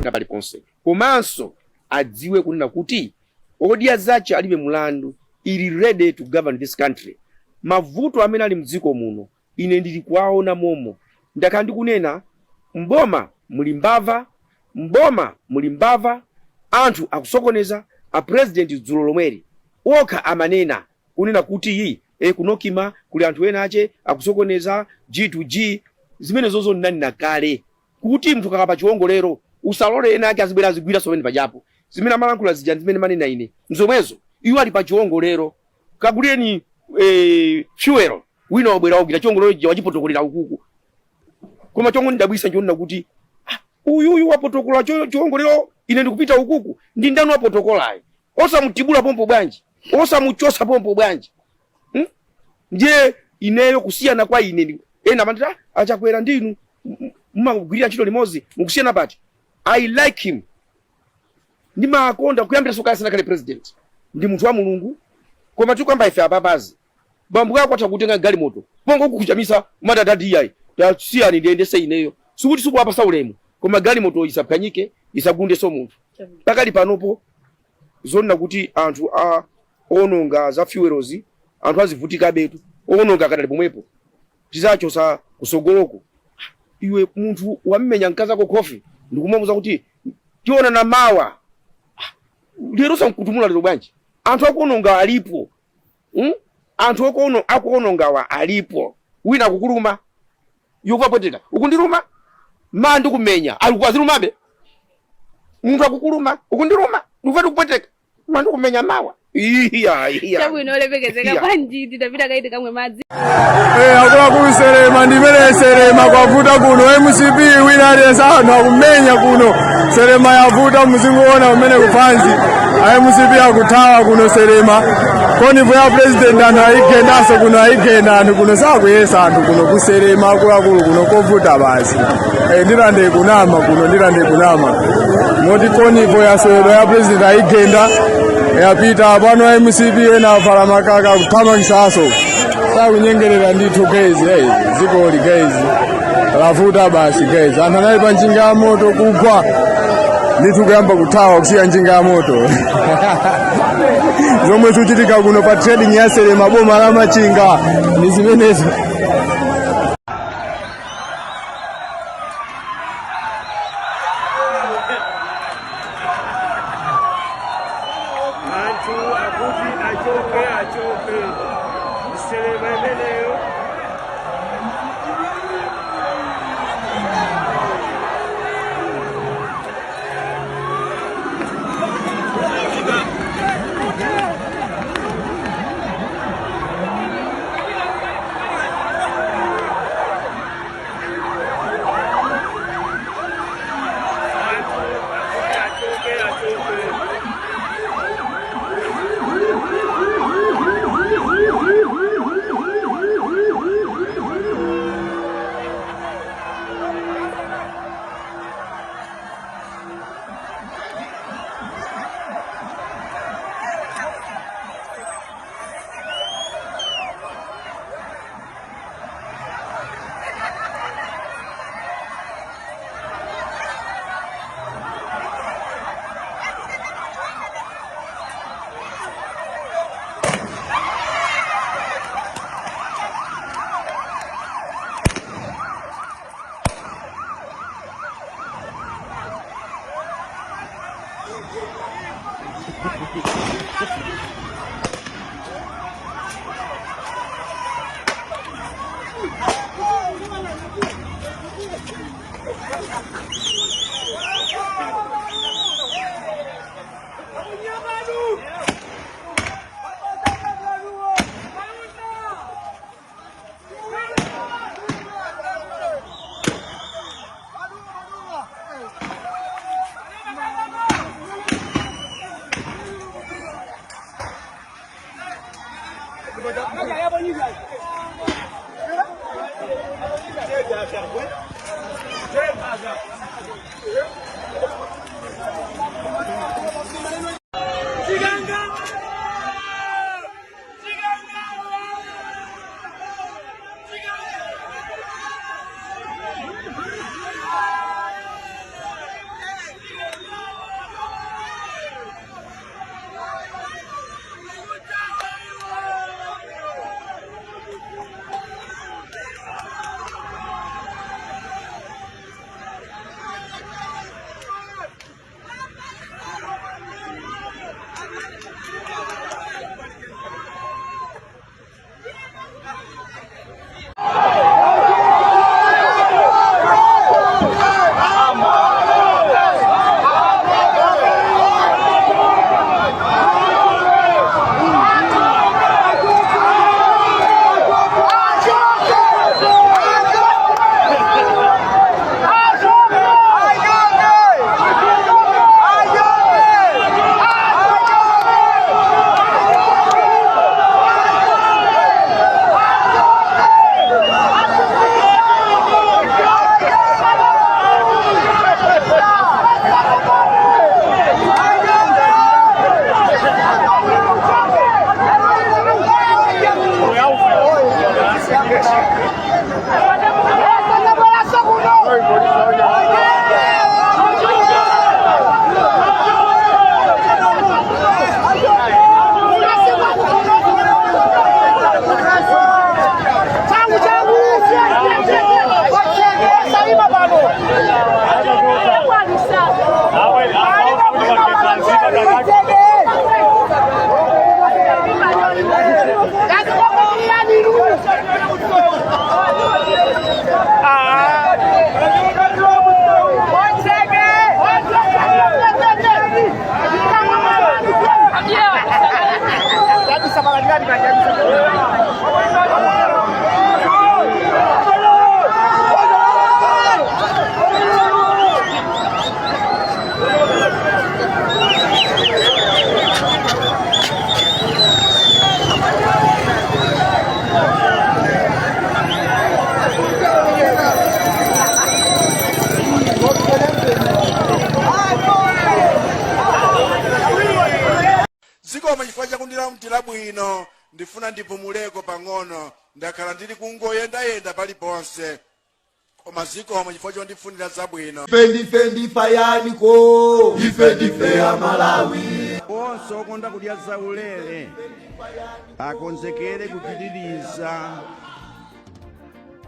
pena paliponse. Komanso adziwe kunena kuti Odya Zache Alibe Mulandu ili ready to govern this country. Mavuto amene ali mdziko muno ine ndili kuwaona momo. Ndakhala ndikunena mboma muli mbava, mboma muli mbava, anthu akusokoneza. A president dzulo lomweli okha amanena kunena kuti ku NOCMA kuli anthu ena ache akusokoneza G to G. Zimenezozo ndinanena kale kuti munthu ukakhala pa chiwongolero usalole ena ake azibwera azigwiranso pamene pajapo. Zimene amalankhula zija ndi zimene manena ine nzomwezo. Iwo ali pa chiwongolero, kagulireni fuel, wina wabwera wagwira chiwongolero chija wachipotokolera ukuku. Koma chongondidabwisa nchonena kuti uyuyu wapotokola chiwongolero, ine ndikupita ukuku, ndi ndani wapotokolayo? Osamutibula pompo bwanji? Osamuchosa pompo bwanji? Ndiye ineyo kusiyana kwa ine ena amati, achakwera ndinu mumagwirira ntchito limodzi, mukusiyana pati? I like him, ndimakonda kuyambira sokale asanakhale president, ndi munthu wa Mulungu. Koma tikuyamba ife apapazi, bambo ako atha kutenga galimoto pongo kukuchamisa umati adadi iyayi tasiyani ndiyendese ineyo. Sikuti sikuwapasa ulemu, koma galimoto isaphwanyike, isagundeso munthu. Pakali panopo zonena kuti anthu a ononga za fuelozi, anthu azivutikabetu, ononga akadali pomwepo, tizachosa kusogoloko. Iwe munthu wammenya mkazi ako khofi ndikumuwuza kuti tionana mawa, lero samkutumula lero bwanji? Anthu akuononga alipo, Anthu akuonongawa alipo. Wina akukuluma yokupweteka, ukundiluma ma ndikumenya, alikuazilumabe. Munthu akukuluma, ukundiluma, ndikufuna kupweteka, ma ndikumenya mawa. Iya, iya. Chabwino, olemekezeka. Iya. Bwanji titapita kaye tikamwe madzi? Akuluakulu, Salima ndimene Salima kwavuta kuno. MCP wina aliyense anthu akumenya kuno. Salima yavuta, muzingoona kumene kupanzi a MCP akuthawa kuno Salima. Convoy ya president anthu ayigendanso kuno, ayigenda anthu kuno, sakuyesa anthu kuno ku Salima. Akuluakulu, kuno kovuta basi. Ndirande kunama kuno, Ndirande kunama moti convoy yaswedwa ya president, ayigenda yapita. Pano MCP ena avala makaka kuthamangisaso, sakunyengerera ndithu guys. Hey, dzikoli guys lavuta basi guys. Anthu anali pa njinga ya moto kugwa ndithu, kuyamba kuthawa kusiya njinga ya moto. Zomwe zikuchitika kuno pa trading ya Salima, boma la Machinga, ni zimenezo. Anthu akuti achoke, achoke. Salima imeneyo. Achoke, achoke. Zikomo chifukwa chakundilandira bwino. Ndifuna ndipumuleko pang'ono, ndakhala ndili kungoyendayenda paliponse, koma zikomo chifukwa chondifunira zabwino. Ife ndife ndifa yaniko, ife ndife ya Malawi. Onse okonda kudya zaulere akonzekere kupitiriza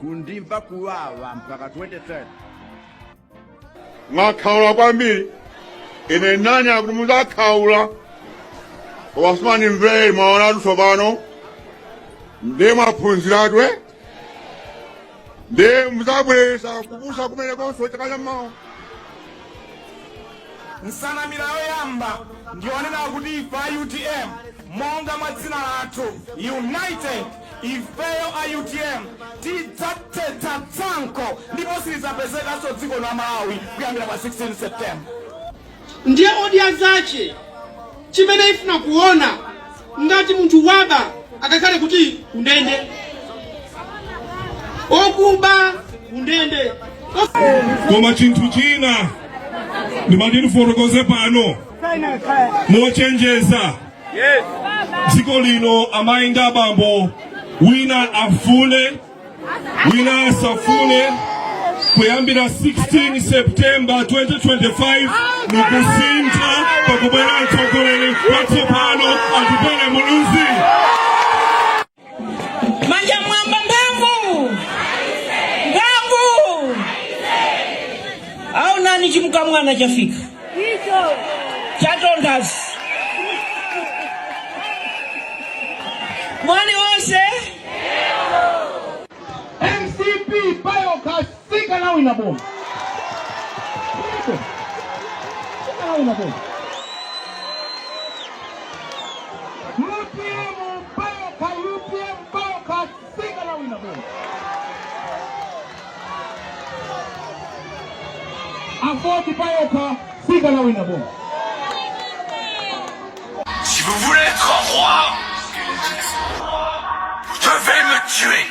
kundimva kuwawa mpaka 2030. Mwakhaula kwambiri. Ine nani akuti muzakhaula, koma simanimvere. Mwaonatu tsopano, ndiye mwaphunziratwe, ndiye muzabweresa kupusa kumene konso chaka chammawa. Nsanamira yoyamba ndionena kuti ife a UTM, monga mwa dzina lathu United, ifeyo a UTM tidzathetsa tsankho ndipo silidzapezekanso dziko la Malawi kuyambira pa 16 September. Ndiye Odya Zache chimene ifuna kuona, ngati munthu waba akakhale kuti kundende, okuba kundende. Koma chinthu china ndimati ndifotokoze pano mochenjeza dziko lino, amayi ndi abambo, wina afune wina asafune, kuyambira 16 September 2025 mukusintha, pakubwera mtsogoleri watsopano, Atupele Muluzi. Manja mwamba, mphamvu mphamvu au nani chimukamwana chafika chatondazi mwani wonse. MCP payokha sikanawina boma, sikanawina boma. UTM payokha, UTM payokha sikanawina boma. AFORD payokha sikanawina boma. Si vous voulez être roi, vous devez me tuer.